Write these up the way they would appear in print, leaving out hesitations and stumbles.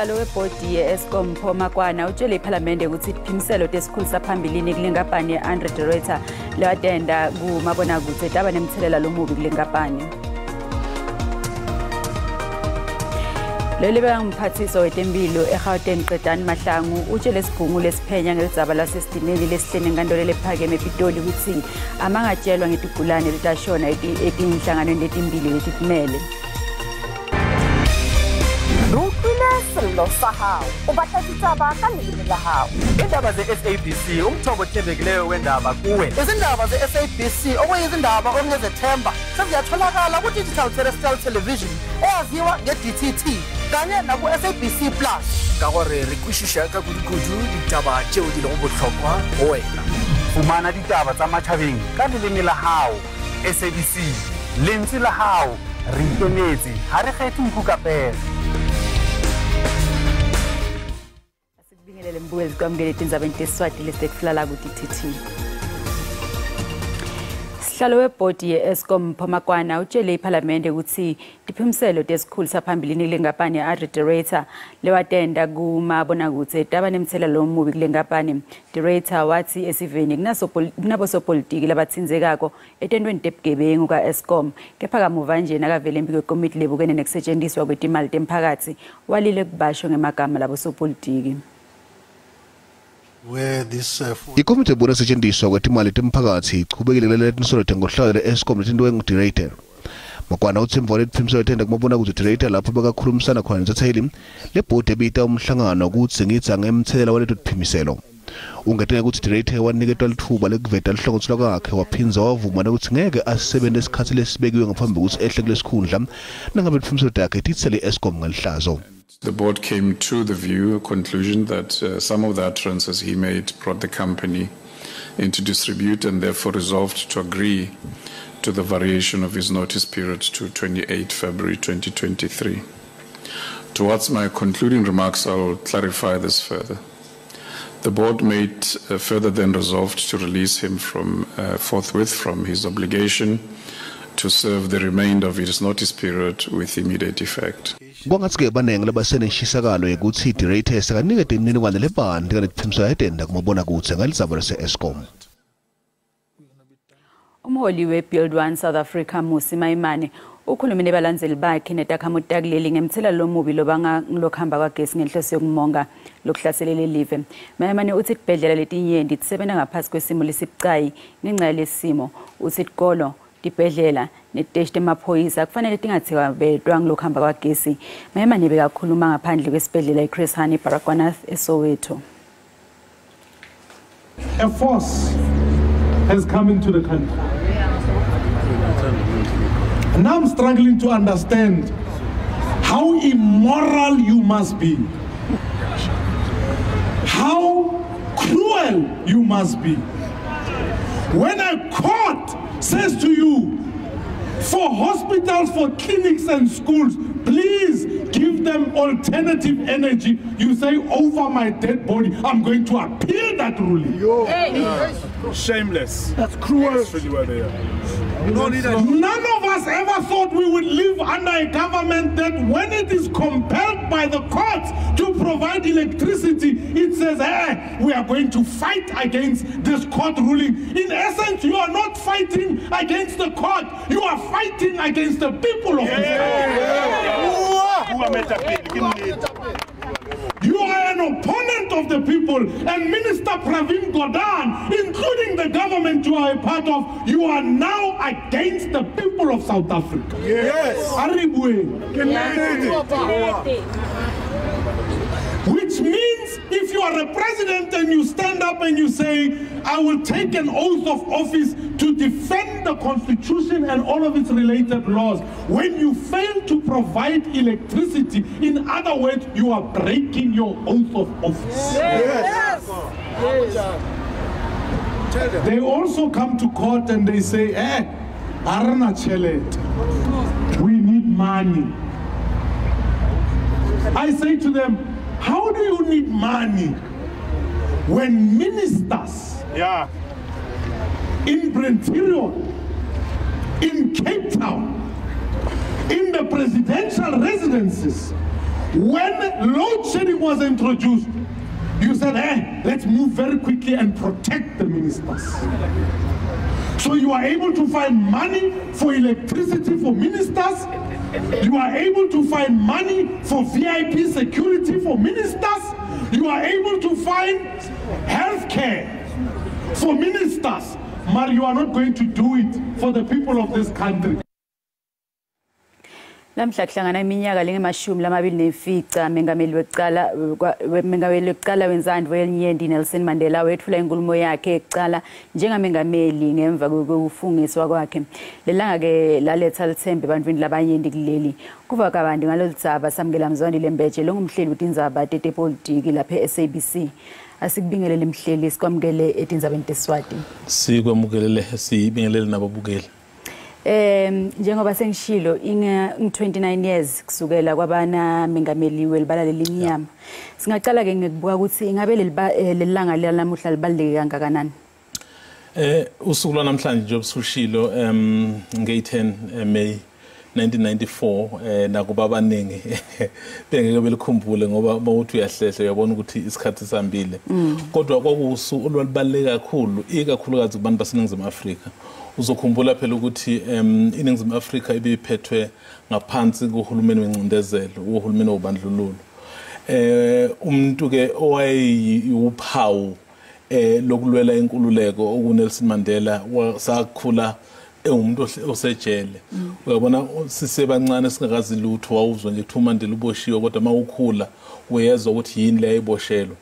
Sihlalo webhodi ye-Eskom Mpho Makwana utshele iphalamende ukuthi iphimiselo tesikhulu saphambilini kule nkampani ye-Andre de Ruyter lewatenda kumabonakude taba nemthelela lomubi kule nkampani. Leli bengumphathiswa wetempilo eGauteng Qedani Mahlangu utshele isigungu lesiphenya ngelidzaba lasesitimeli lesihleni enkantolo lephakeme ePitoli ukuthi amangatshelwa ngetigulane letashona etinhlanganweni letimbili letitimele. Sello sa hao o batla ditaba ka leleme la hao. Indaba ze-SABC, umthombo othembekileyo wendaba kuwe. Izindaba ze-SABC okuyizindaba okungezethemba seziyatholakala ku-digital terrestrial television eyaziwa nge-DTT kanye naku-SABC Plus. Ka gore re kwešiša ka kudu-kudu ditaba tšeo di lego bohlokwa go wena. Fumana ditaba tsa matjhabeng ka leleme la hao. SABC, lentswe la hao, re ikemetse, ha re kgethe nku ka pere. Mbukeli kwamukele tindzaba tesiswati lesitekuflala ku-DTT. Sihlalo webhodi ye-Eskom Mpho Makwana utshele iphalamende ukuthi tiphimiselo tesikhulu saphambilini kule nkampani ye-Andre de Ruyter lewatenda kumabonakude taba nemthelela lomubi kule nkampani. De Ruyter wathi esiveni kunabosopolitiki labathinzekako etentweni tebugebengu ka-Eskom, kepha kamuva nje nakavele embiko wekomiti lebukene nekusetshenziswa kwetimali temphakathi walile kubasho ngemagama labosopolitiki. Ikomiti ebona kusetshenziswa kwetimali temphakathi ichubekile kulele tinsolo tengohlelo le-Eskom letintiwe ngu-De Ruyter. Makwana uthi emva kwaletiphimiso letenda kumabonakude De Ruyter lapho bekakhulumisana khona nensatheli lebhodi ebita umhlangano kudzingidza ngemthelela waleto tiphimiselo. Ungetene ukuthi De Ruyter waniketwa lithuba lekuveta luhlangotsi lwakhe waphindza wavuma nokuthi ngeke asebenze isikhathi lesibekiwe ngaphambi kokuthi ehle kulesikhundla nangabe tiphimiselo takhe titsele i-Eskom ngelihlazo. The board came to the conclusion that some of the utterances he made brought the company into disrepute and therefore resolved to agree to the variation of his notice period to 28 February 2023. Towards my concluding remarks, I'll clarify this further. The board made further then resolved to release him from forthwith from his obligation to serve the remainder of his notice period with immediate effect. Kwangathi-ke baningi labaseneshisakalo yokuthi De Ruyter sekanikete imininingwane lebanti ngaletiphimiso yatenda kumabonakude ngalizaba lase-Eskom. Umholi we-Build One South Africa Mmusi Maimane ukhulume nebalandzeli bakhe netakhamuti takuleli ngemthelela lomubi lobanga lokuhamba kwagesi ngenhloso yokumonga lokuhlaselela live. Maimane uthi tibhedlela letinyenti tisebenta ngaphasi kwesimo lesibucayi ngenxa yalesimo. Uthi tikolo, tibhedlela netiteshi temaphoyisa kufanele tingathiwabetwa ngilokuhamba kwagesi. Maimane bekakhuluma ngaphandle kwesibhedlela iChris Hani Baragwanath eSoweto. A force has come into the country. And now I'm struggling to understand how immoral you must be, how cruel you must be. When a court says to you, for hospitals, for clinics and schools, please give them alternative energy, you say, over my dead body, I'm going to appeal that ruling. Hey. Shameless. That's cruel. That's really where they are. None of us ever thought we would live under a government that when it is compelled by the courts to provide electricity, it says, hey, we are going to fight against this court ruling. In essence, you are not fighting against the court. You are fighting against the people of this country. You are an opponent of the people, and Minister Pravin Gordhan, including the government you are a part of, you are now against the people of South Africa. Yes. Aribwe. Which means if you are a president and you stand up and you say, I will take an oath of office to defend the Constitution and all of its related laws, when you fail to provide electricity, in other words, you are breaking your oath of office. Yes. Yes. Yes. They also come to court and they say, eh, Arna Chelet, we need money. I say to them, how do you need money when ministers in Pretoria, in Cape Town, in the presidential residences, When load shedding was introduced, you said, hey, let's move very quickly and protect the ministers. So you are able to find money for electricity for ministers. You are able to find money for VIP security for ministers. You are able to find health care for ministers. But you are not going to do it for the people of this country. Lamhla kuhlangana iminyaka lengama-25 mengameli wekuqala wenzandvo yelinyenti Nelson Mandela wetfula inkulumo yakhe ekucala njengamengameli ngemva kokufungiswa kwakhe. Lelanga ke laletha lithembe ebantwini labanyenti kuleli. Kuva kabanti ngaloludzaba samukela Mzwandile Mbeje longumhleli wetindzaba tetepolitiki lapha e-SABC. Asikubingelele mhleli, sikwamukele etindzabeni teSiswati. Sikwamukelele, sibingelele nababukeli. Njengoba sengishilo inga 29 years kusukela kwabana mengameli welibala lelinyama. Singacala ke ngikubuka ukuthi ingabe lelanga lanamuhla libaluleke kangakanani? Usuku lwanamhlanje njengoba usushilo nge-10 May 1994 nakuba abaningi bengeke belikhumbule ngoba mawuthi uyahlehla uyabona ukuthi isikhathi sihambile. Kodwa kwakuwusuku olwalubaluleke kakhulu ikakhulukazi kubantu baseNingizimu Afrika. Uzokhumbula phela ukuthi iNingizimu Afrika ibiphethwe ngaphansi kohulumeni wencindezelo, uhulumeni wobandlululo. Umuntu ke owayeyiwuphawu lokulwela inkululeko uNelson Mandela sakhula engumuntu osejele. Uyabona sisebancane singakazi lutho wawuzwa nje kuthi uMandela uboshiwe, kodwa mawukhula uyezwa ukuthi yini le ayiboshelwe.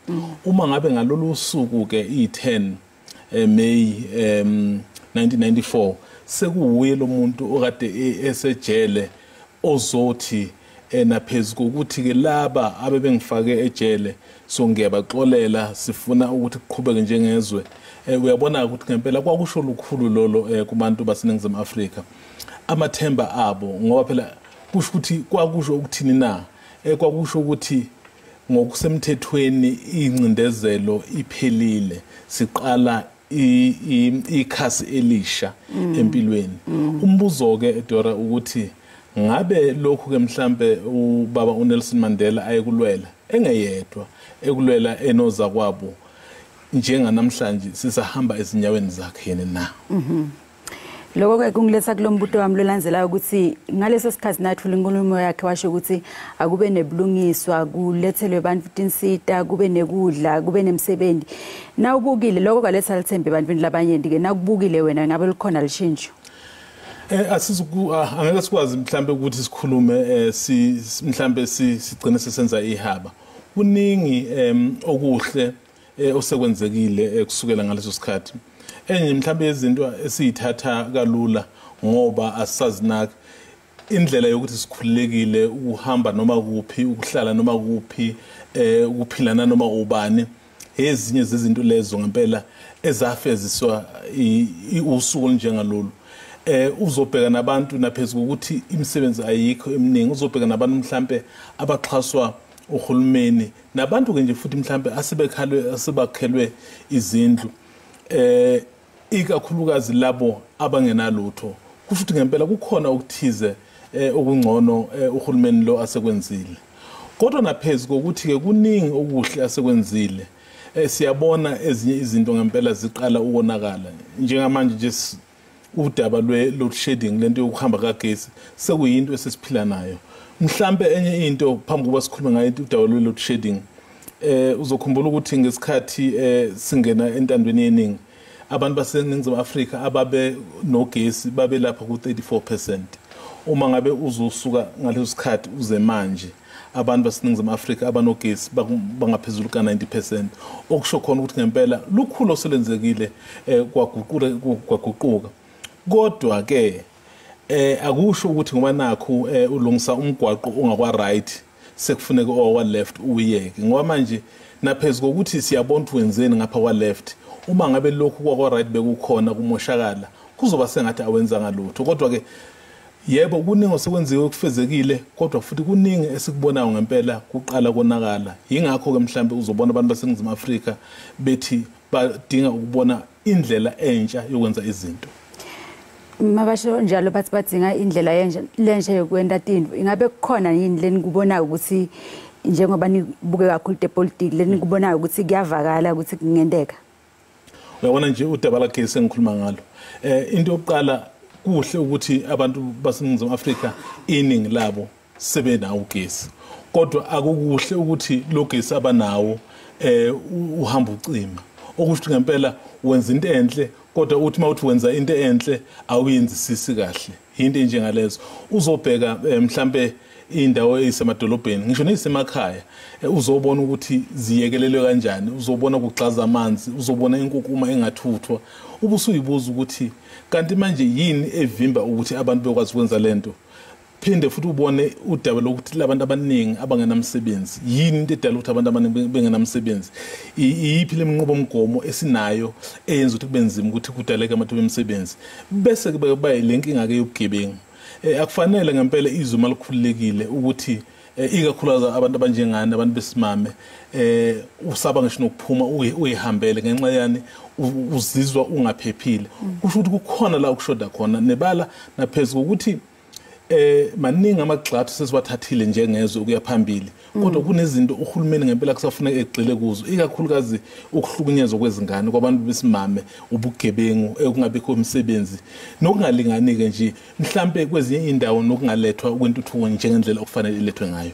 Uma ngabe ngalolu suku ke i-10 May 1994 sekuwuye lo muntu okade esejele ozothi naphezulu kokuthi ke laba abebengifake ejele so ngiyabaxolela, sifuna ukuthi kuqhubeke njengezwe. Uyabona ukuthi ngempela kwakusho lukhulu lolo kubantu baseNingizimu Afrika, amathemba abo, ngoba phela kusho ukuthi kwakusho ukuthini na, kwakusho ukuthi ngokusemthethweni incindezelo iphelile, siqala ikhasi elisha empilweni. Umbuzo ke Dora ukuthi ngabe lokhu ke mhlambe ubaba uNelson Mandela ayekulwela engeyedwa, ekulwela enoza kwabo, njenganamhlanje sisahamba ezinyaweni zakhe yena na? Lokho ke kungiletha kulombuto wami lolandzelako ukuthi ngaleso sikhathi nathula inkulumo yakhe washo ukuthi akube nebulungiswa, kulethelwe abantu tinsita, kube nekudla, kube nemsebenzi. Nawubukile lokho kwaletha lithembe ebantwini labanyenti ke, nakubukile wena ngabe likhona lishintsho? Angeke sikwazi mhlambe ukuthi sikhulume mhlambe sigcine sesenza ihaba. Kuningi okuhle osekwenzekile kusukela ngaleso sikhathi. Enye mhlambe izinto esiyithatha kalula ngoba asisazinaki indlela yokuthi sikhululekile ukuhamba noma kuphi, ukuhlala noma kuphi, ukuphilana noma ubani. Ezinye zezinto lezo ngempela ezafeziswa usuku njengalolu. Uzobheka nabantu naphezulu ukuthi imisebenzi ayikho eminingi, uzobheka nabantu mhlambe abaxhaswa uhulumeni nabantu ke nje futhi mhlambe asebakhelwe izindlu, ikakhulukazi labo abangenalutho. Kusho ukuthi ngempela kukhona okuthize okungcono uhulumeni lo asekwenzile. Kodwa naphezulu kokuthi ke kuningi okuhle asekwenzile, siyabona ezinye izinto ngempela ziqala ukonakala. Njengamanje nje udaba lwe-load shedding, lento yokuhamba kagesi, sekuyinto esesiphila nayo. Mhlambe enye into phambi kokuba sikhulume ngayo udaba lwe-load shedding, uzokhumbula ukuthi ngesikhathi singena entandweni yeningi abantu baseNingizimu Afrika ababe nogesi babe lapha ku-34%. Uma ngabe uzosuka ngaleso sikhathi uze manje, abantu baseNingizimu Afrika abanogesi bangaphezulu ka-90%, okusho khona ukuthi ngempela lukhulu oselenzekile, kwaguquka. Kodwa ke akusho ukuthi ngoba nakho ulungisa umgwaqo ongakwa right sekufuneka owa left uyeke, ngoba manje naphezulu kokuthi siyabona ukuthi wenzeni ngapha kwa left, uma ngabe lokhu kwakwa right bekukhona kumoshakala kuzoba sengathi awenzanga lutho. Kodwa ke yebo kuningi osekwenziwe kufezekile, kodwa futhi kuningi esikubonayo ngempela kuqala konakala. Yingakho ke mhlambe uzobona abantu baseNingizimu Afrika bethi badinga ukubona indlela entsha yokwenza izinto. Mabasho njalo bathi badinga indlela lensha yokwenta tintfo. Ingabe kukhona yini lenikubonayo ukuthi njengoba nibuke kakhulu tepolitiki lenikubonayo ukuthi kuyavakala ukuthi kungenteka? Uyabona nje udaba lagesi engikhuluma ngalo. Into yokuqala kuhle ukuthi abantu baseNingizimu Afrika iningi labo sebenawo ugesi. Kodwa akukuhle ukuthi lo gesi abanawo uhamba ucima. Okusho ngempela wenza into enhle kodwa uthi mawuthi wenza into enhle awuyenzisisi kahle. Into enjengalezo uzobheka mhlambe indawo ezisemadolobheni ngisho nezisemakhaya uzobona ukuthi ziyekelelwe kanjani, uzobona kugxaza amanzi, uzobona inkukuma engathuthwa, ubusuyibuza ukuthi kanti manje yini evimba ukuthi abantu bekwazi ukwenza lento. Phinde futhi ubone udaba lokuthi labantu abaningi abangenamsebenzi, yini into edala ukuthi abantu abaningi bengenamsebenzi, iyiphi le minqubomgomo esinayo eyenza ukuthi kube nzima ukuthi kudaleke amathuba emisebenzi. Bese kube le nkinga ke yobugebengu. Akufanele ngempela izwe malikhululekile ukuthi ikakhulukazi abantu abanjengani abantu besimame usaba ngisho nokuphuma uyihambele ngenxa yani uzizwa ungaphephile. Kusho ukuthi kukhona la ukushoda khona nebala naphezulu ukuthi maningi amagxathu sesiwathathile njengezwe ukuya phambili, kodwa kunezinto uhulumeni ngempela kusafuneka egxile kuzo, ikakhulukazi ukuhlukunyezwa kwezingane kwabantu besimame, ubugebengu, ekungabikho umsebenzi nokungalingani-ke nje mhlambe kwezinye indawo nokungalethwa kwentuthuko njengendlela okufanele ilethwe ngayo.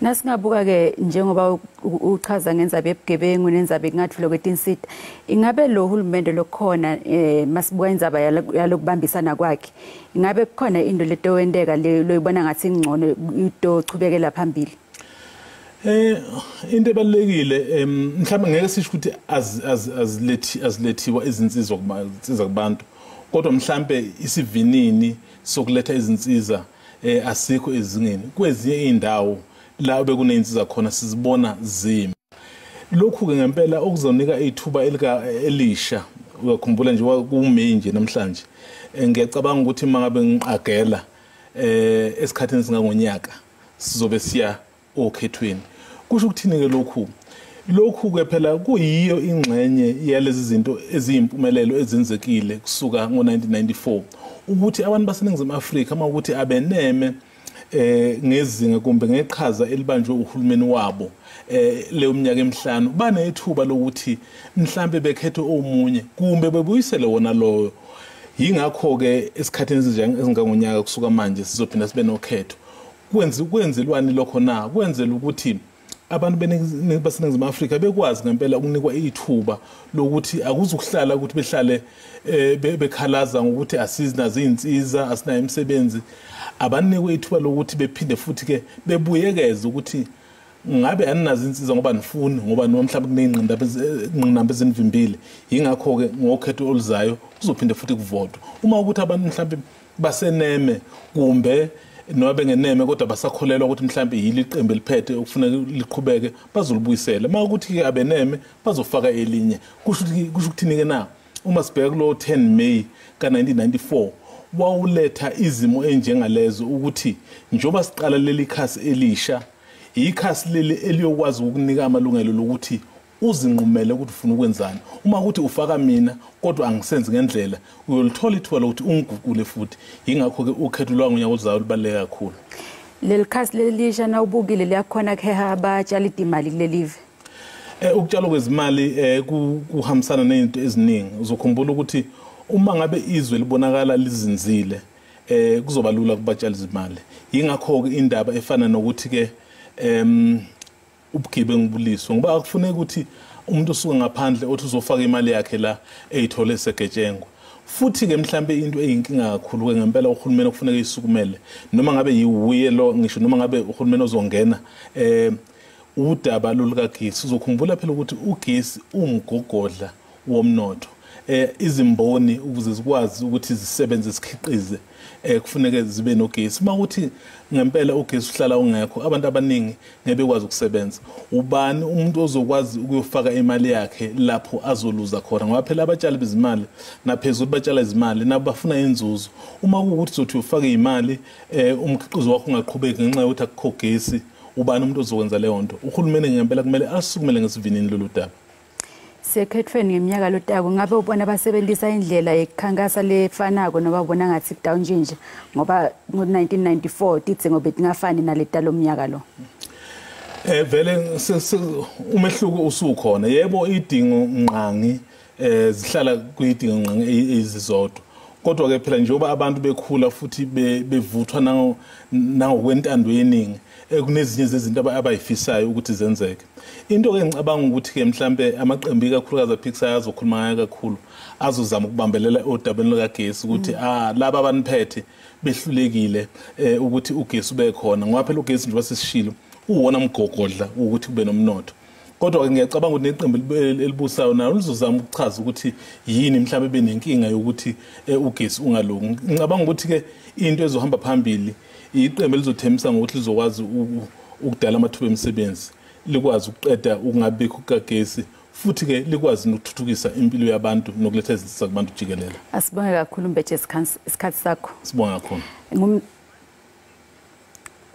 Nasingabuka ke njengoba uchaza ngenzabe ebugebengu nenzabe kungathulwa kwetinsita, ingabe lo hulumende lokhona masibuka indzaba yalokubambisana kwakhe, ingabe kukhona into letowenteka loyibona ngathi ingcono itochubekela phambili? Into ebalulekile mhlawumbe ngeke sisho ukuthi azilethiwa izinsiza kubantu, kodwa mhlambe isivinini sokuletha izinsiza asikho ezingeni. Kwezinye indawo la bekuneyinsiza khona sizibona zima. Lokhu ke ngempela okuzonika ithuba elisha. Uyakhumbula nje kuMay nje namhlanje, ngiyacabanga ukuthi mangabe ngiqagela esikhathini singangonyaka sizobe siya okhethweni. Kusho ukuthini ke lokhu? Lokhu ke phela kuyiyo ingxenye yalezi zinto eziyimpumelelo ezenzekile kusuka ngo-1994 ukuthi abantu baseNingizimu Afrika uma ukuthi abeneme ngezinga kumbe ngeqhaza elibanjwe uhulumeni wabo leyo minyaka emihlanu banethuba lokuthi mhlambe bekhethe omunye kumbe bebuyisele wona loyo. Yingakho ke esikhathini esingangonyaka kusuka manje sizophinda sibe nokhetho. Kwenzelwani lokho na? Kwenzela ukuthi abantu baseNingizimu Afrika bekwazi ngempela ukunikwa ithuba lokuthi akuzukuhlala ukuthi behlale bekhalaza ngokuthi asizinazo izinsiza, asinayo imisebenzi. Abanikwe ithuba lokuthi bephinde futhi ke bebuyekeze ukuthi ngabe aninazo insiza ngoba nifuni, ngoba noma mhlawumbe kuneyingqinamba ezinivimbile. Yingakho ke ngokhetho oluzayo kuzophinde futhi kuvotwe. Uma ukuthi abantu mhlawumbe baseneme kumbe noma bengeneme kodwa basakholelwa ukuthi mhlawumbe yili iqembu eliphethe okufuneka liqhubeke, bazolibuyisela. Uma ukuthi ke abeneme bazofaka elinye. Kusho ukuthini ke na? Uma sibheka kulo 10 May ka-1994 wawuletha izimo enjengalezo ukuthi njengoba siqala leli khasi elisha, ikhasi leli eliyokwazi ukukunika amalungelo lokuthi uzinqumele ukuthi ufuna ukwenzani. Uma ukuthi ufaka mina kodwa angisenzi ngendlela, uyolithola ithuba lokuthi ungiguqule futhi. Yingakho ke ukhetho lwangonyaka ozayo lubaluleke kakhulu. Leli khasi lelisha nawubukile liyakhona kuheha abatshali imali kulelive? Ukutshalwa kwezimali kuhambisana nezinto eziningi. Uzokhumbula ukuthi uma ngabe izwe libonakala lizinzile kuzoba lula kubatshali izimali. Yingakho ke indaba efana nokuthi ke ubugebengu buliswe, ngoba akufuneki ukuthi umuntu osuka ngaphandle othi uzofaka imali yakhe la eyithole segetshengwa. Futhi ke mhlambe into eyinkinga kakhulu ke ngempela uhulumeni okufuneka isukumele, noma ngabe yiwuye lo ngisho noma ngabe uhulumeni ozongena udaba lolukagesi. Uzokhumbula phela ukuthi ugesi umgogodla womnotho. Izimboni ukuze zikwazi ukuthi zisebenze zikhiqize kufuneke zibe nogesi. Uma ukuthi ngempela ugesi uhlala ungekho, abantu abaningi ngeke bekwazi ukusebenza. Ubani umuntu ozokwazi ukuyofaka imali yakhe lapho azoluza khona? Ngoba phela abatshali bezimali naphezulu batshala izimali nabo bafuna inzuzo. Uma kuwukuthi uzothi ufake imali umkhiqizo wakho ungaqhubeki ngenxa yokuthi akukho gesi, ubani umuntu ozokwenza leyo nto? Uhulumeni ngempela kumele asukumele ngesivinini lolu daba. Siyekhethweni ngeminyaka lotako ngabe ubona basebenzisa indlela yekukhankasa lefanako noba ubona ngathi kudawuntshintsha ngoba ngo-1994 tidzingo betingafani naleta lomnyaka lo? Vele umehluko usukhona. Yebo, idingo ngqangi zihlala kuyidingo ngqangi ezizodwa, kodwa ke phela njengoba abantu bekhula futhi bevuthwa nangokwentando yeningi, kunezinye zezinto abayifisayo ukuthi zenzeke. Into ke ngicabanga ukuthi ke mhlambe amaqembu ikakhulukazi aphikisayo azokhuluma ngayo kakhulu, azozama ukubambelela odabeni lukagesi ukuthi laba abaniphethe behlulekile ukuthi ugesi ube khona, ngoba phela ugesi njengoba sesishilo uwona mgogodla ukuthi kube nomnotho. Kodwa ke ngiyacabanga ukuthi neqembu elibusayo nalo lizozama ukuchaza ukuthi yini mhlawumbe benenkinga yokuthi ugesi ungalungi. Ngicabanga ukuthi ke into ezohamba phambili iqembu elizothembisa ngokuthi lizokwazi ukudala amathuba emisebenzi, likwazi ukuqeda ukungabikho kukagesi, futhi ke likwazi nokuthuthukisa impilo yabantu nokuletha izinsiza kubantu jikelele. Asibonge kakhulu Mbeje isikhathi sakho. Sibonga kakhulu.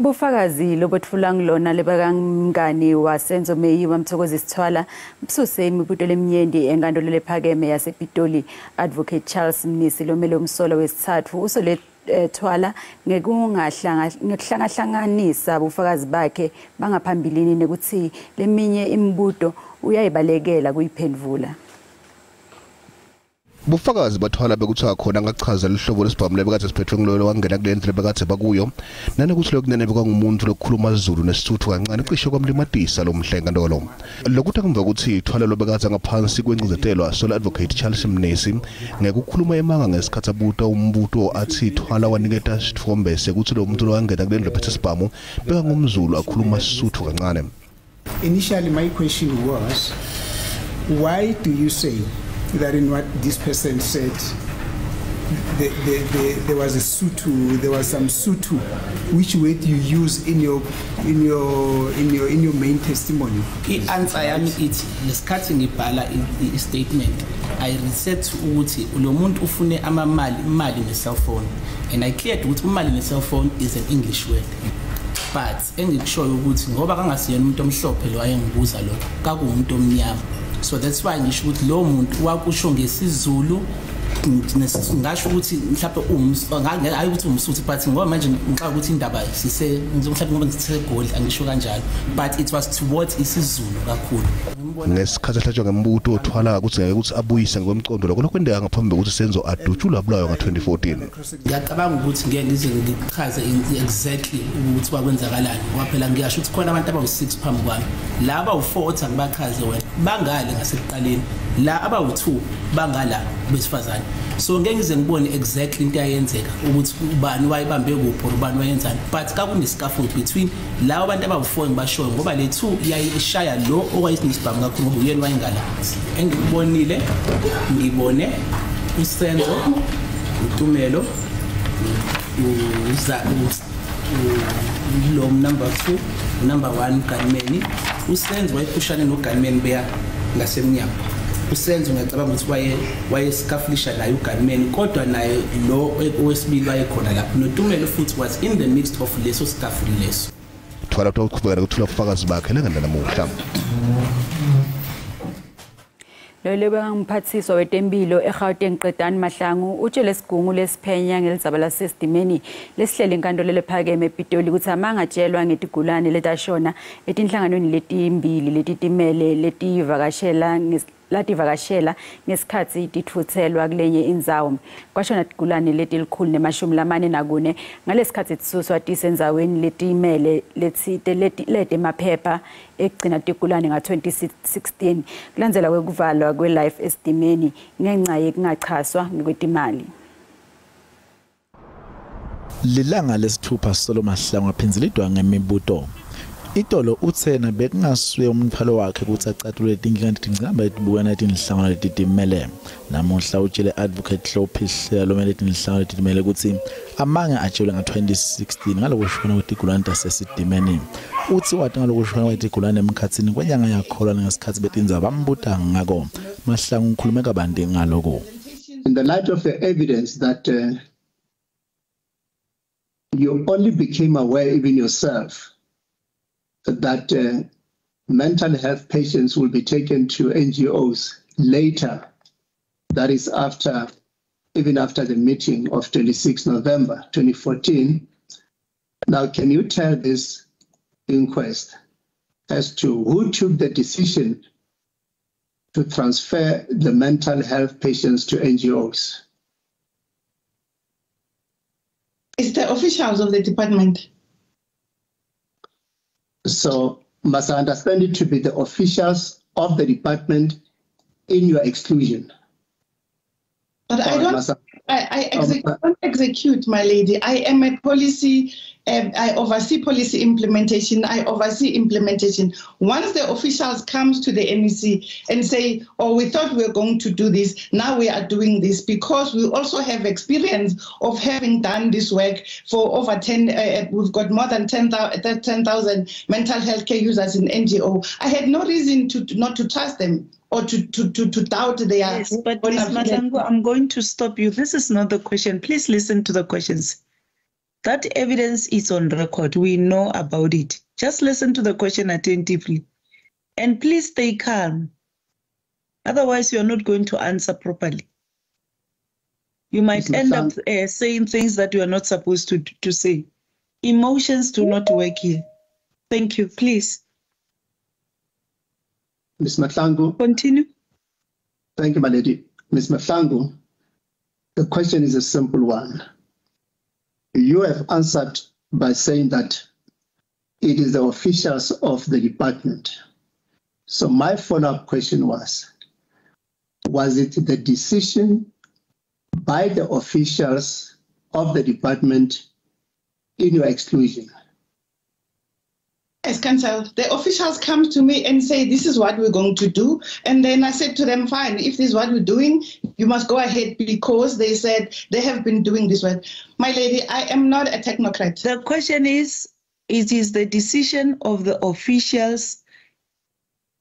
Bufakazi lobotfula ngilona lebakamngani waSenzo Meyiwa Mthokozisi Thwala bususe imibuto lemnyenti enkantolo lephakeme yasePitoli. Advocate Charles Mnisi lomele umsolo wesithathu usole Thwala ngekuhlangahlanganisa bufakazi bakhe bangaphambilini nekuthi leminye imibuto uyayibalekela kuyiphendvula. Bufakazi bathwala bekuthiwa khona ngachaza lihlobo lesibhamu lebekade siphethwe ngilolo wangena kule ndlu lebekade bakuyo, nanokuthi lokunene bekangumuntu lokukhuluma isiZulu nesisuthu kancane cishe kwamlimatisa lo mhlenkantolo. Lokuthi akumva ukuthi Thwala lobekade ngaphansi kwencindzetelo sola Advocate Charles Mnisi ngekukhuluma emanga ngesikhathi abuta umbuto athi Thwala waniketa isithombe sekuthi lo muntu lowangena kule ndlu ephethe isibhamu bekangumZulu akhuluma isisuthu kancane. Initially my question was, why do you say that in what this person said, there was a Sotho, there was some Sotho, which word you use in your main testimony? I-answer yami ithi lesikhathi ngibhala i-statement, I reset ukuthi lo muntu ufune amamali, imali ne-cell phone, and I cleared ukuthi imali ne-cell phone is an English word. But engikushoyo ukuthi ngoba kangasiyena umuntu omhlophe lo ayengibuza lo, kakuwumuntu omnyama. So that's why ngisho ukuthi lo muntu wakusho ngesiZulu, ngasho ukuthi mhlawumbe hayi ukuthi umsuthu, but ngoba manje ngixaka ukuthi indaba sise mhlawumbe ngoba ngisegoli angisho kanjalo, but it was towards isiZulu kakhulu. Ngesikhathi ehlatshwa ngembuto othwala ukuthi ngeke ukuthi abuyise ngokwemcondo lokho lokwendeka ngaphambi kokuthi Senzo adutshulwe abulawa nga-2014. Ngiyacabanga ukuthi ngeke ngize ngichaze exactly ukuthi kwakwenzakalani, ngoba phela ngiyasho ukuthi khona abantu abawu-6 phambi kwami, la abawu-4 othi angibachaze wena bangale ngasekuqaleni, la abawu-2 bangala besifazane. So ngeke ngize ngibone exactly into ayenzeka ukuthi ubani wayibambe kuphi or ubani wayenzani, but kakune-scaffold between labo bantu abawu-4 engibashoyo, ngoba le 2 yayishaya lo owayenesibhamu kakhulu ngoba uyena wayengala. Engikubonile, ngibone uSenzo, uTumelo, lo number 2, number 1 Gunman. uSenzo wayephushane noGunman beya ngasemnyango. uSenzo ngiyacabanga ukuthi wayescaflisha naye uGunman, kodwa naye lo owesibili wayekhona lapho. NoTumelo futhi was in the midst of leso scuffle leso. Thwala uqhubeka nokuthula ubufakazi bakhe lengane namuhla. Lo bekangumphathiswa wetempilo eGauteng Qedani Mahlangu utshele isigungu lesiphenya ngelizaba lasesidimeni lesihlele inkantolo lephakeme ePitoli ukuthi amangatshelwa ngetigulane letashona etinhlanganweni letimbili letitimele letivakashela lativakashela ngesikhathi titfutselwa kulenye indzawo. Kwashona tigulane leti-144 ngalesikhathi tisuswa tisendzaweni letimele letsite lete emaphepha ekugcina tigulane nga-2016 kulandzela kwekuvalwa kwe-Life Esidimeni ngenca yekungachaswa ngekwetimali. Lilanga lesithupha solo Mahlangu aphinzelidwa ngemibuto. Itolo uthena bekungasuye umthwalo wakhe ukuthi acatulule tinkinga letingcamba letibukana letinhlangano letitimele. Namuhla utshele Advocate Hlophe lomele letinhlangano letitimele ukuthi amange atshelwe nga-2016 ngalokushona kwetigulane tasesidimeni. Uthi wathi ngalokushona kwetigulane emkhathini kwenyanga yakholwa ngesikhathi betindzaba bambuta ngako. Mahlangu ukhulume kabanti ngaloko. In the light of the evidence that you only became aware even yourself that mental health patients will be taken to NGOs later, that is after, even after the meeting of 26 November 2014. Now, can you tell this inquest as to who took the decision to transfer the mental health patients to NGOs? It's the officials of the department. So must I understand it to be the officials of the department in your exclusion? But I don't, I don't execute, my lady. I am a policy, I oversee policy implementation. I oversee implementation. Once the officials comes to the MEC and say, oh, we thought we were going to do this, now we are doing this, because we also have experience of having done this work for over 10, we've got more than 10,000 mental health care users in NGO. I had no reason to not to trust them or to doubt their... Yes, but Ms. Mahlangu, I'm going to stop you. This is not the question. Please listen to the questions. That evidence is on record. We know about it. Just listen to the question attentively. And please stay calm. Otherwise, you are not going to answer properly. You might end up saying things that you are not supposed to say. Emotions do not work here. Thank you. Please. Ms. Mahlangu. Continue. Thank you, my lady. Ms. Mahlangu, the question is a simple one. You have answered by saying that it is the officials of the department. So my follow-up question was it the decision by the officials of the department in your exclusion? Yes, Council. The officials come to me and say, this is what we're going to do. And then I said to them, fine, if this is what we're doing, you must go ahead, because they said they have been doing this work. My lady, I am not a technocrat. The question is, it is the decision of the officials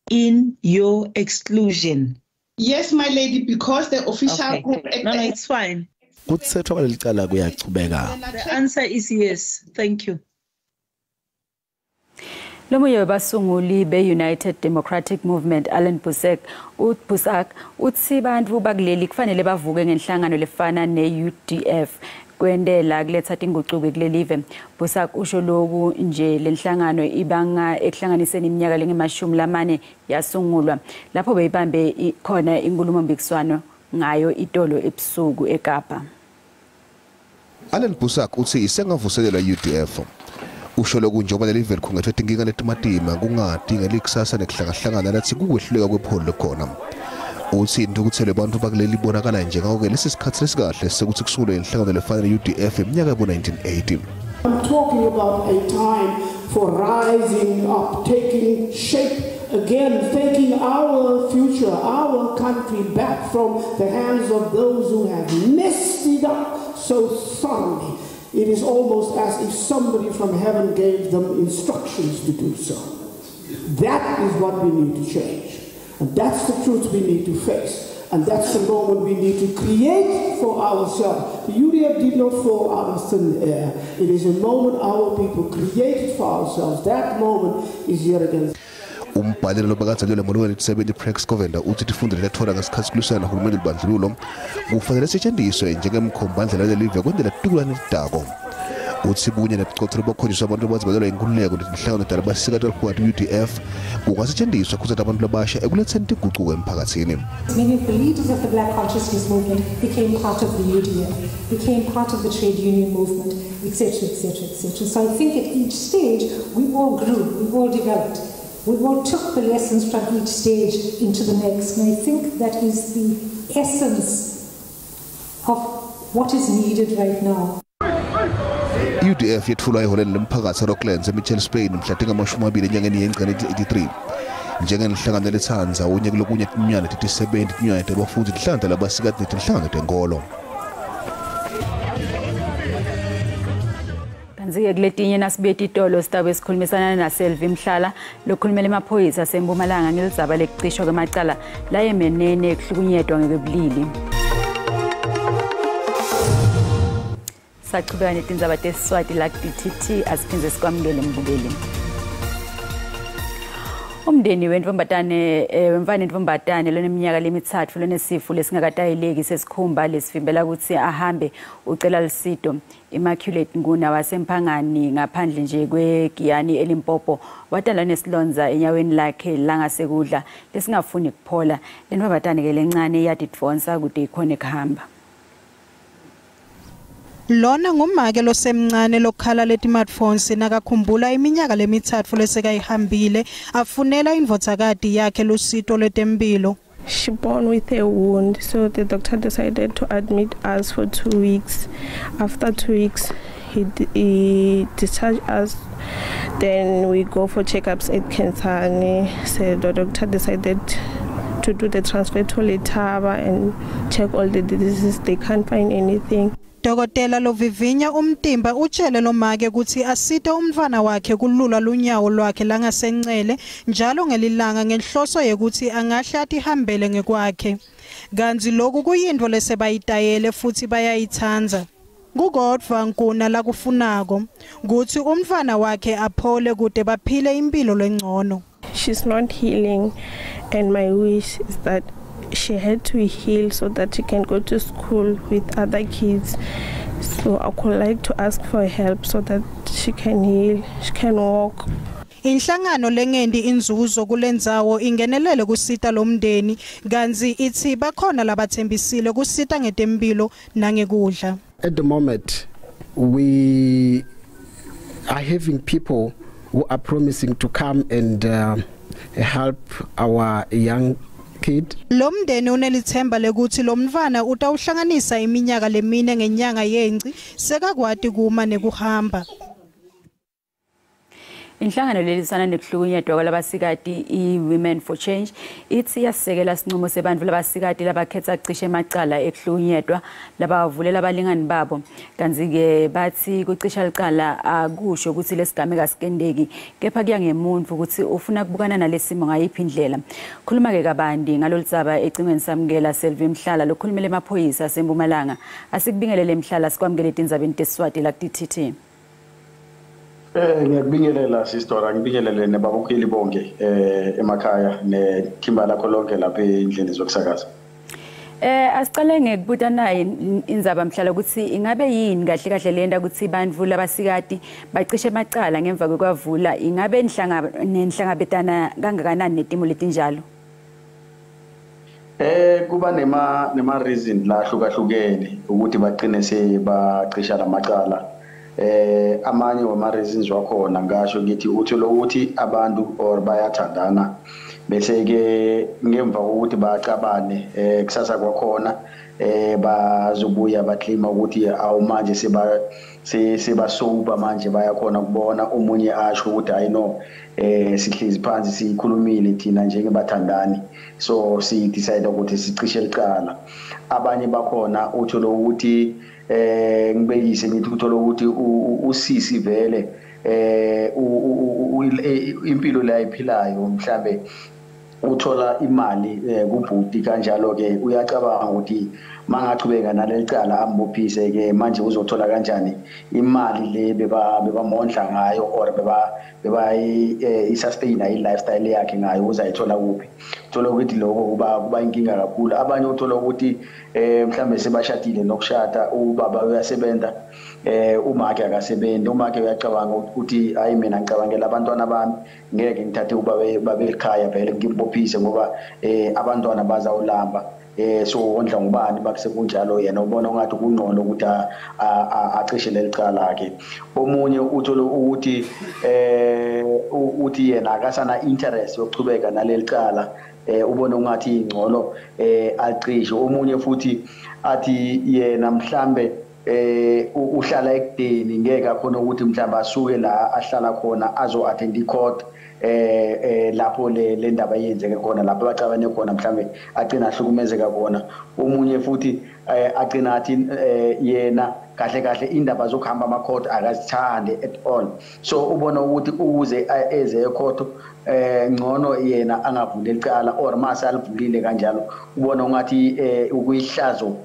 in your exclusion. Yes, my lady, because the officials... Okay. No, it's fine. The answer is yes. Thank you. Lomunye webasunguli be-United Democratic Movement Allan Boesak utsi bantfu bakuleli kufanele bavuke ngenhlangano lefana ne-UDF kwendela kuletha tingucuko kulelive. Boesak usho loku nje lenhlangano ibanga ekuhlanganiseni iminyaka lengemashumi yasungulwa lapho beyibambe khona inkhulumompikiswano ngayo itolo ebusuku eKapa. Allan Boesak utsi isengavuselelwa UDF. Usho loku njengoba lelive likhungathwe tinkinga letimatima kungati ngelikusasa nekuhlangahlangana lathi kukwehluleka kwepholo khona. Uthi inthukuthelo abantu bakuleli ibonakala nje ngakho-ke lesi sikhathi lesikahle sekuthi kusungulwe inhlangano lefana ne-UDF eminyaka yabo-1980. I'm talking about a time for rising up, taking shape again, taking our future, our country back from the hands of those who have messed it up so thoroughly. It is almost as if somebody from heaven gave them instructions to do so. That is what we need to change. And that's the truth we need to face. And that's the moment we need to create for ourselves. The UDF did not fall out of thin air. It is a moment our people created for ourselves. That moment is here again. Umbhaleli lobakadzalelwe ngolwele 70 Prex Govender uthi tifundvo letatfola ngesikhatsi kulwisana nahulumende lubandlululo kufanele setjentiswe njengemkhombandlela lelive kwentela titukulwane letitako. Uthi bunye nebucotho lobukhonjiswa abantu abazibalelwa inkhululeko netinhlangano talo basika talukhuwa UDF kungasetjentiswa khutsata abantu labasha ekuletseni tigucuko emphakatsini. Many of the leaders of the Black Consciousness Movement became part of the UDF, became part of the trade union movement, etc., etc., etc. So I think at each stage we all grew, we all developed. We all took the lessons from each stage into the next, and I think that is the essence of what is needed right now. UDF yetfulwa eholeni lemphakathi eRocklands eMitchells Plain mhla tingamashumi enyangeni yeNgci 1983 njengenhlangano letsandza unye kulokunye tinyana tetisebenti tinyana tebafundzi tinhlangano labasikati netinhlangano tenkolo. Kanti-ke kuletinye nasibuye titolo sitabe sikhulumisana naSelvi Mhlala lokhulumela emaphoyisa aseMpumalanga ngelidzaba lekucishwa kwemacala layemenene ekuhlukunyetwa ngekwebulili. Sachubeka netindzaba teSiswati la ku-DTT asiphindze sikwamukele mbukeli. Umndeni wentfombatane wemfana entfombatane loneminyaka lemithathu lonesifo lesingakatayeleki sesikhumba lesivimbela ukuthi ahambe ucela lusito. Immaculate Nguna waseMphangani ngaphandle nje kweGiyani eLimpopo wadala nesilonza enyaweni lakhe langasekudla lesingafuni kuphola. Lentfombatane ke lencane iyadidvonsa kude ikhone kuhamba. Lona ngumake losemncane lokhala letimatfonsi nakakhumbula iminyaka lemithathu lesekayihambile afunela indvodzakati yakhe lusito lwetempilo. She born with a wound, so the doctor decided to admit us for 2 weeks. After 2 weeks, he discharged us. Then we go for checkups at Kensani. So the doctor decided to do the transfer to Letaba and check all the diseases. They can't find anything. Dokotela lovivinya umtimba utshele lomake kutsi asite umntfwana wakhe kulula lunyawo lwakhe langasencele njalo ngelilanga ngenhloso yekutsi angahle atihambele ngekwakhe. Kantsi loku kuyintfo lesebayitayele futsi bayayitsandza. Kukodvwa Nkuna lakufunako kutsi umntfwana wakhe aphole kute baphile impilo lengcono. She's not healing, and my wish is that she had to heal so that she can go to school with other kids. So I would like to ask for help so that she can heal, she can walk. Inhlangano lengendi inzuzo kulendzawo ingenelele kusita lomndeni kantsi itsi bakhona labathembisile kusita ngetempilo nangekudla. At the moment we are having people who are promising to come and help our young kid. Lomndeni unelithemba lekutsi lomntfwana utawuhlanganisa iminyaka lemine ngenyanga yenci sekakwati kuma nekuhamba. Inhlangano lelisana nekuhlukunyetwa kwalabasikati i-Women for Change itsi iyasekela sincumo sebantfu labasikati labakhetsa kucishe emacala ekuhlukunyetwa labavulela abalingani babo. Kantsi-ke batsi kucisha licala akusho kutsi lesigameko asikenteki kepha kuya ngemuntfu kutsi ufuna kubukana nalesimo ngayiphi indlela. Khuluma-ke kabanti ngaloludzaba ecingweni samukela Selvi Mhlala lokhulumela emaphoyisa aseMpumalanga. Asikubingelele Mhlala, sikwamukele etindzabeni teSiswati la ku-DTT. Ngiyakubingelela Sistora, ngibingelele nebabukeli bonke emakhaya nethimba lakho lonke lapha endlini zokusakaza. Asicale ngekubuta naye indzaba Mhlala kutsi ingabe yini kahle kahle lenta kutsi bantfu labasikati bacishe emacala ngemva kwekwavula, ingabe nenhlangabetana kangakanani netimo letinjalo? Kuba nema reason la hlukahlukene ukuthi bagcine sebacisha lamacala. Amanye wama reasons wakhona ngasho ngithi uthole ukuthi abantu or bayathandana bese ke ngemva kokuthi bacabane kusasa kwakhona bazobuya baclaima ukuthi awu manje seba manje bayakhona kubona omunye asho ukuthi hayi no sihlezi phansi sikhulumile thina njengebathandani, so si decide ukuthi sicishe licala. Abanye bakhona uthole ukuthi ngibekise ngithi uthola ukuthi usisi vele impilo la ayiphilayo mhlambe uthola imali kubhuti kanjalo ke uyacabanga ukuthi mangachubeka nalelicala ambophise ke manje uzothola kanjani imali le bebamondla ngayo or beba i-sustain i-lifestyle yakhe ngayo uzayithola kuphi. Uthola ukuthi lokho kuba inkinga kakhulu. Abanye uthola ukuthi mhlambe sebashadile nokushada, ubaba uyasebenza umake akasebenzi, umake uyacabanga ukuthi hayi mina ngicabangela abantwana bami ngeke ngithathe ubaba ekhaya vele ngimbophise ngoba abantwana bazawulamba so wondla ngubani bakusekunjalo. Yena ubona ungathi kungcono ukuthi acishe lelicala ke. Omunye uthole ukuthi uthi yena akasana interest yokuchubeka nalelicala, ubona ungathi ingcono acishe. Omunye futhi athi yena mhlambe uhlala ekudeni ngeke akhona ukuthi mhlamba asuke la ahlala khona azo attend court lapho le ndaba yenzeke khona lapho bacabane khona mhlambe agcina ahlukumezeka khona. Omunye futhi agcina athi yena kahle kahle indaba zokuhamba ama court akazithande at all, so ubona ukuthi ukuze eze ecourt ngcono yena angavuli icala or mase alivulile kanjalo ubona ungathi ukuyihlazo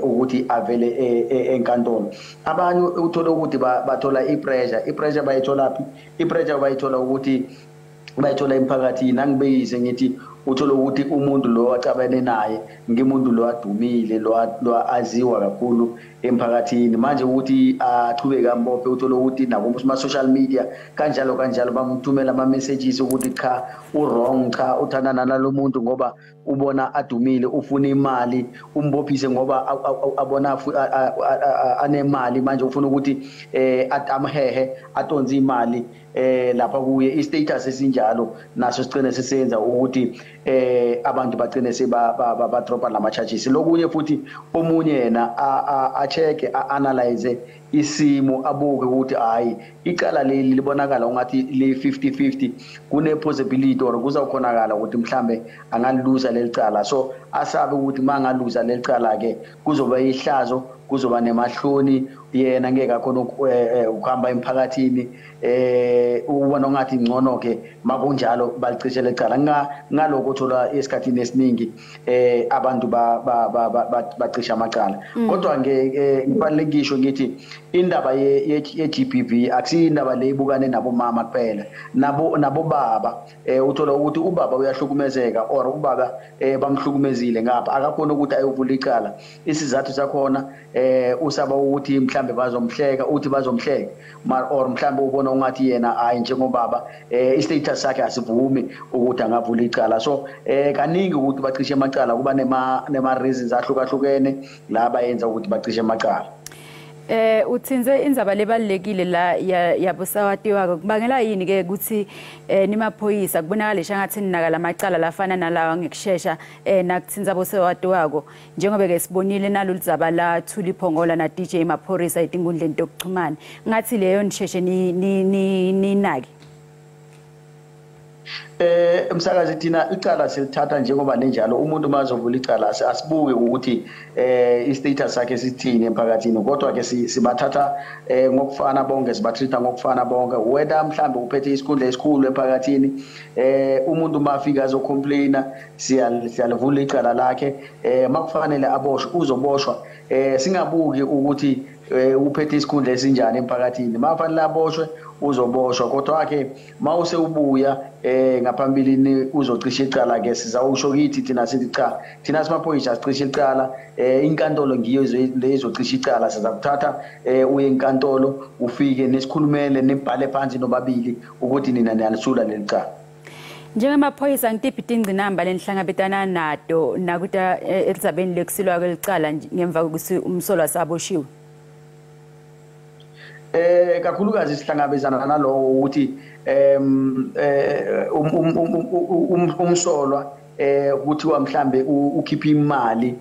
ukuthi avele enkantolo. Abanye uthola ukuthi bathola ipressure bayithola phi? Ipressure bayithola ukuthi Bayithola emphakathini. Angibeyise ngithi uthola ukuthi umuntu lo acabene naye ngimuntu lo adumile lo aziwa kakhulu emphakathini, manje ukuthi achubeke ambophe, uthola ukuthi nabo kuma social media kanjalo kanjalo bamthumela ama messages ukuthi cha u wrong, cha uthandana nalomuntu ngoba ubona adumile, ufuna imali, umbophise ngoba abona anemali, manje ufuna ukuthi amhehe atonze imali lapha kuye. I-status esinjalo naso sigcine sisenza ukuthi abantu bagcine seba dropa lama charges. Lokunye futhi, omunye yena a-check, a-analyze isimo, abuke ukuthi hayi, icala leli libonakala ungathi li 50-50, kune possibility or kuzawukhonakala ukuthi mhlambe angaliluza leli cala. So asabe ukuthi mangaluza leli cala ke kuzoba ihlazo, kuzoba nemahloni, yena ngeke akhona ukuhamba emphakathini, ubona ngathi ngcono ke makunjalo balicishe lecala. Ngalokho uthola esikhathini esiningi abantu bacisha amacala. Kodwa nge ngifanele ngisho ngithi indaba ye GBV akusiyo indaba le ibukane nabomama kuphela, nabo baba. Uthola ukuthi ubaba uyahlukumezeka or ubaba bamhlukumezile ngapha, akakhona ukuthi ayovula icala. Isizathu sakhona usaba ukuthi mhlambe bazomhleka, uthi bazomhleka, or mhlambe ubona ungathi yena hayi, njengobaba i-status sakhe asivumi ukuthi angavula icala. So kaningi ukuthi bacishe amacala kuba nema reasons ahlukahlukene la bayenza ukuthi bacishe amacala. Uthinze indzaba lebalekile la yabosawatiwa. Kubangela yini ke ukuthi nimaphoyisa kubonakala shangathi ninaka lamacala lafana nalawa ngekushesha nakuthinza bosawatiwako, njengoba ke sibonile nalolu dzaba la Thuli Phongola na DJ Maphorisa etinkundleni tokuxhumana, ngathi leyo nisheshe ni ninake? Umsakazi, thina icala silithatha njengoba nenjalo. Umuntu mazovula icala, asibuke ukuthi i-status sakhe sithini emphakathini, kodwa ke sibathatha ngokufana bonke, sibatreata ngokufana bonke, whether mhlambe uphethe isikhundla esikhulu emphakathini. Umuntu mafika azocomplaina, siyalivula icala lakhe. Makufanele aboshwe, uzoboshwa. Singabuki ukuthi uphethe isikhundla esinjani emphakathini. Mafanele aboshwe, uzoboshwa. Kodwa ke mawuse ubuya ngaphambilini uzocisha icala ke, sizawusho kithi thina, sithi cha, thina simaphoyisa sicisha icala, inkantolo ngiyo lezocisha icala. Sizakuthatha uye enkantolo, ufike nesikhulumele, nibhale phansi nobabili ukuthi nina niyalisula leli cala. Njengamaphoyisa, ngitiphi tingcinamba lenihlangabetana nato nakuta edzabeni lekusilwa kwelicala ngemva kokuthi umsolwa saboshiwe? Kakhulukazi sihlangabezana nalowo ukuthi umsolwa kuthiwa mhlambe ukhipha imali,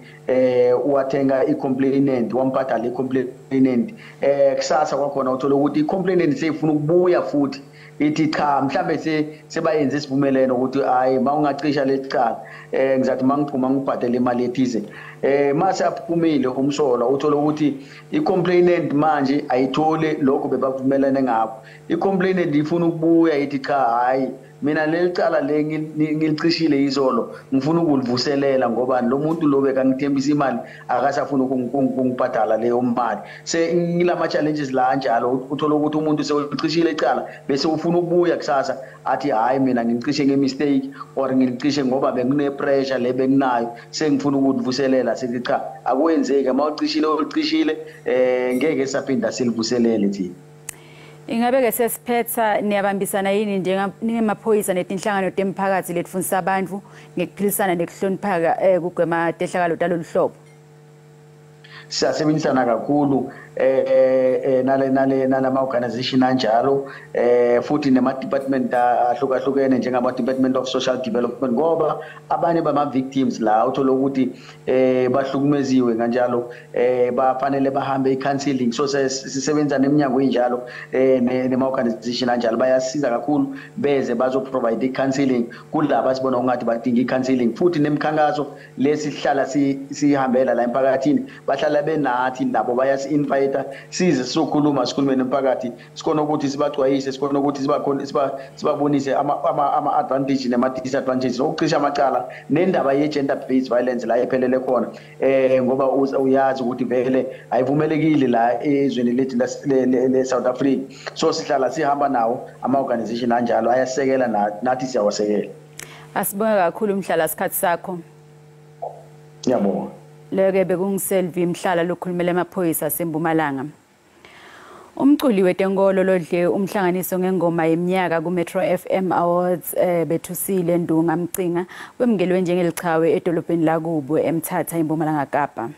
wathenga i-complainant, wambhadala i-complainant. Kusasa kwakhona uthola ukuthi i-complainant seyifuna ukubuya futhi, ithi cha, mhlambe sebayenze isivumeleno ukuthi hayi, mawungacisha lecala ngizathi mangiphuma ngibhadele imali ethize. Mase aphumile umsolwa, uthola ukuthi i-complainant manje ayithole lokho bebavumelene ngakho. I-complainant ifuna ukubuya, ithi cha, hayi, mina leli cala le ngilicishile izolo, ngifuna ukulivuselela ngoba lo muntu lo bekangithembisa imali akasafuna ukungibhadala leyo mali. Se ngilama challenges la anjalo. Uthola ukuthi umuntu sewulicishile icala, bese ufuna ukubuya kusasa athi hayi, mina ngicishe nge-mistake or ngilicishe ngoba bengine pressure le benginayo, sengifuna ukulivuselela. Sithi cha, akwenzeki, uma ucishile ulicishile, ngeke saphinda silivuselele thina. Ingabe ke sesiphetha, niyabambisana yini njengamaphoyisa netinhlangano temphakathi letifundisa abantu ngekuphilisana nekuhloniphaka kugwema tehlakalo talolu hlobo? Siyasebenzisana kakhulu nale nalama organization anjalo, futhi nema department ahlukahlukene njengama Department of Social Development, ngoba abanye bama victims la uthola ukuthi bahlukumeziwe kanjalo, bafanele bahambe i-counseling. So sisebenza neminyango enjalo, nema organization anjalo bayasiza kakhulu, beze bazo provide i-counseling kulaba sibona ungathi badinga i-counseling. Futhi nemikhankaso lesihlala sihambela la emphakathini, bahlala Bahlala benathi nabo bayasi-invite size sizokhuluma, sikhulume nomphakathi, sikhona ukuthi sibacwayise, sikhona ukuthi sibabonise ama-advantage nama-disadvantages okucisha amacala nendaba ye-gender based violence la ephelele khona, ngoba uyazi ukuthi vele ayivumelekile la ezweni lethu le-South Africa. So sihlala sihamba nawo ama-organization anjalo, ayasekela nathi siyawasekela. Asibonge kakhulu Mhlala, sikhathi sakho. Ngiyabonga. Leke bekunguSelvi Mhlala lokhulumela emaphoyisa aseMpumalanga. Umculi wetenkolo lodle umhlanganiso ngengoma yeminyaka ku-Metro FM Awards Bethusile Ndunga Mcinga wemukelwe njengelichawe edolobheni lakubo eMthatha eMpumalanga Kapa.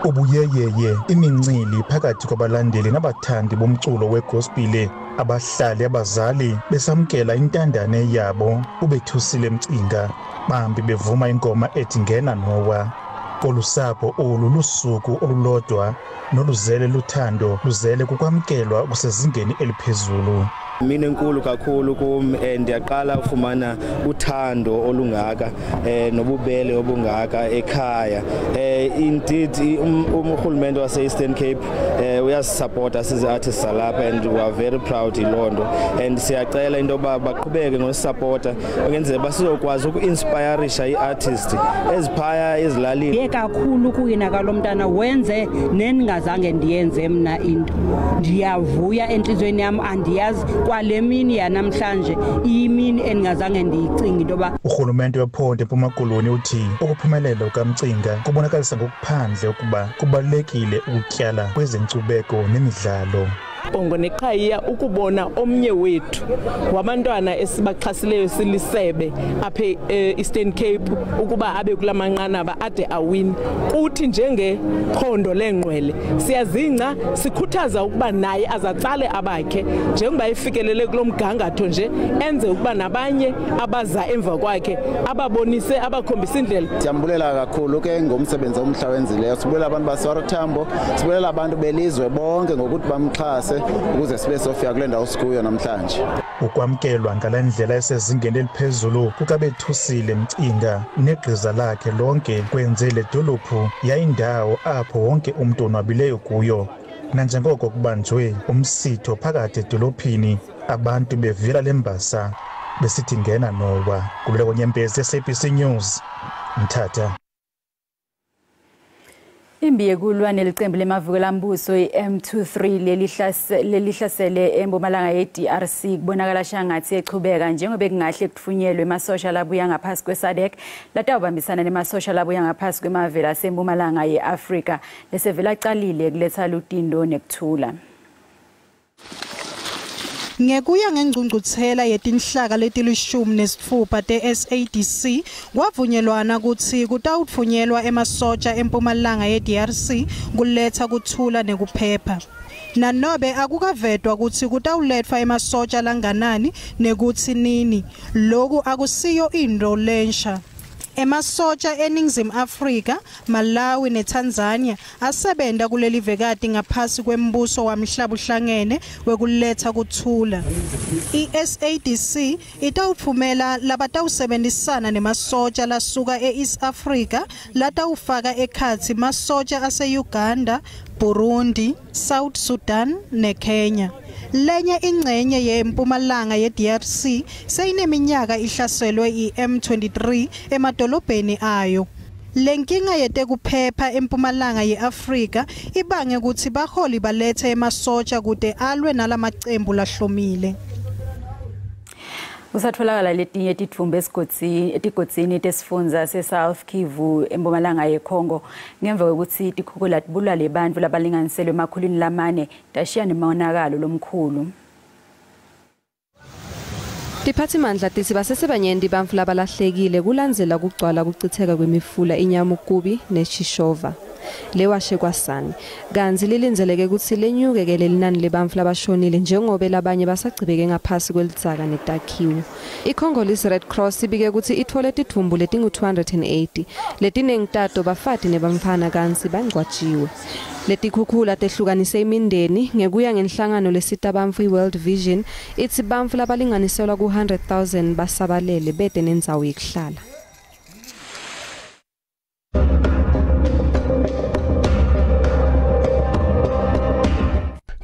Ubuyeyeye imincili phakathi kwabalandeli nabathandi bomculo wegospel, abahlali abazali besamkela intandane yabo uBethusile Mcinga, bambi bevuma ingoma ethi Ngena Nowa. Kolusapho olu lusuku olulodwa noluzele luthando, luzele kukwamkelwa kusezingeni eliphezulu. Mina enkulu kakhulu kum, ndiyaqala ufumana uthando olungaka nobubele obungaka ekhaya. Indeed urhulumente wase-Eastern Cape uyasisupporta sizi-artists salapha, and we are very proud yiloo nto, and siyacela into yoba baqhubeke ngosisupporta ukwenzela uba sizokwazi uku-inspirisha ii-artist eziphaya ezilalini. Ye kakhulu kuyina kalo mntana wenze nendingazange ndiyenze mna into. Ndiyavuya entliziyweni yam, andiyazi kwale mini yanamhlanje iyimini endingazange ndiyicinge into yoba. Urhulumente wephondo eMpuma Koloni uthi ukuphumelela kukaMcinga kubonakalisa ngokuphandle ukuba kubalulekile ukutyala kwezenkcubeko nemidlalo. Bongo neqhayiya ukubona omnye wethu wabantwana esibaxhasileyo silisebe apha e-Eastern Cape ukuba abe kula manqanaba ade awini. Kuthi njengephondo lengqwele siyazingca, sikhuthaza ukuba naye azatsale abakhe njengoba efikelele kulo mgangatho nje, enze ukuba nabanye abaza emva kwakhe ababonise, abakhombise indlela. Siyambulela kakhulu ke ngomsebenzi omhle wenzileyo. Sibulela abantu baseOR Tambo, sibulela abantu belizwe bonke ngokuthi bamxhase ukuze sibe sofika kule ndawo sikuyo namhlanje. Ukwamkelwa ngale ndlela esezingeni eliphezulu kukaBethusile Mcinga negqiza lakhe lonke kwenze le dolophu yayindawo apho wonke umntu onwabileyo kuyo. Nanjengoko kubanjwe umsitho phakathi edolophini, abantu bevila lembasa besithi Ngena Nowa. Kululeko Nyembezi, SABC News, Mthatha. Imbi yekulwa nelicembu lemavukelambuso i-M23 lelihlasele eMpumalanga ye-DRC kubonakala shangathi echubeka njengoba kungahle kutfunyelwe emasosha labuya ngaphasi kwe-SADC latawubambisana nemasosha labuya ngaphasi kwemavela aseMpumalanga ye-Afrika lesevela acalile kuletha lutindo nekuthula. Ngekuya ngengcungcuthela yetinhlaka leti-16 te-SADC kwavunyelwana kutsi kutawutfunyelwa emasotsha eMpumalanga ye-DRC kuletha kuthula nekuphepha. Nanobe akukavetwa kutsi kutawuletfwa emasotsha langanani nekutsi nini, loku akusiyo intfo lensha. Emasotsha eNingizimu Afrika, Malawi neTanzania asebenta kuleli vekati ngaphasi kwembuso wamhlabuhlangene wekuletha kuthula. I-SADC itawutfumela labatawusebenzisana nemasotsha lasuka e-East Africa latawufaka ekhatsi masotsha ase-Uganda, Burundi, South Sudan neKenya. Lenye ingcenye yeMpumalanga ye-DRC seyineminyaka ihlaselwe i-M23 emadolobheni ayo. Lenkinga yetekuphepha eMpumalanga ye-Afrika ibange kutsi baholi balethe emasotsha kute alwe nalamacembu lahlomile. Kusatholakala letinye titfumbe etigodzini tesifundza se-South Kivu eMpumalanga yeCongo ngemva kwekutsi tikhukhula tibulale bantfu labalinganiselwe 400 tashiya nemonakalo lomkhulu. Tiphathimandla titsi basesebanyenti bantfu labalahlekile kulandzela kugcwala kucitseka kwemifula iNyamukubi neShishova lewashe kwasani, kantsi lilindzeleke kutsi lenyuke-ke lelinani lebantfu labashonile njengobe labanye basagcibeke ngaphasi kwelidzaka netakhiwo. I-Congolese Red Cross ibike kutsi itfole tidvumbu letingu-280 letinengi tato bafati nebamfana kantsi bangcwatshiwe. Letikhukhula tehlukanise imindeni ngekuya ngenhlangano lesita bantfu i-World Vision itsi bantfu labalinganiselwa ku-100,000 basabalele bete nendzawo yekuhlala.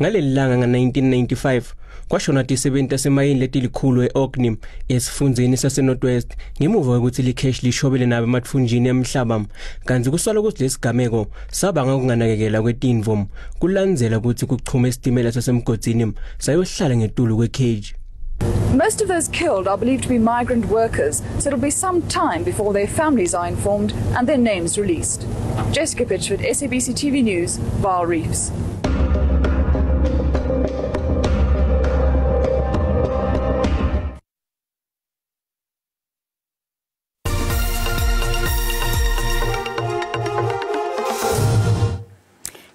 Ngaleli langa nga-1995 kwashona tisebenti tasemayini letilikhulu e-Orkney esifundzeni saseNorth West ngemuva kwekutsi likheshi lishobele nabo ematfunjini emhlaba, kantsi kusolwa kutsi lesigameko sabanga kunganakekela kwetintfo kulandzela kutsi kuchume isitimela sasemgodzini sayohlala ngetulu kwekheji. Most of those killed are believed to be migrant workers, so it'll be some time before their families are informed and their names released. Jessica Pitchford, SABC TV News, Vaal Reefs.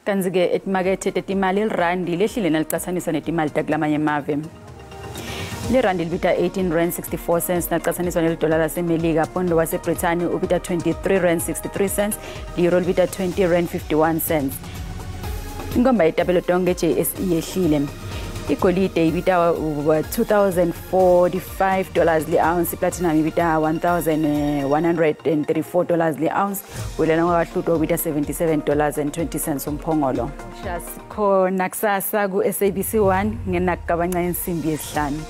Kanti-ke etimakethe tetimali irandi lehlile nalicatsaniswa netimali takulamanye emave. Lirandi libita 18 rand 64 cents nacatsaniswa nelidola lasemelika. Pondo waseBrithani ubita 23 rand 63 cents, li-euro libita 20 rand 51 cents. Inkomba yetabelo tonke JSE yehlile. Igolide ibita $2045 li-ounce, iplatinum ibita $1134 li-ounce, welana ngwakahluto ubita $77.20 umphongolo. Sikhona kusasa ku-SABC 1 ngenakugabanca insimbi yesihlanu.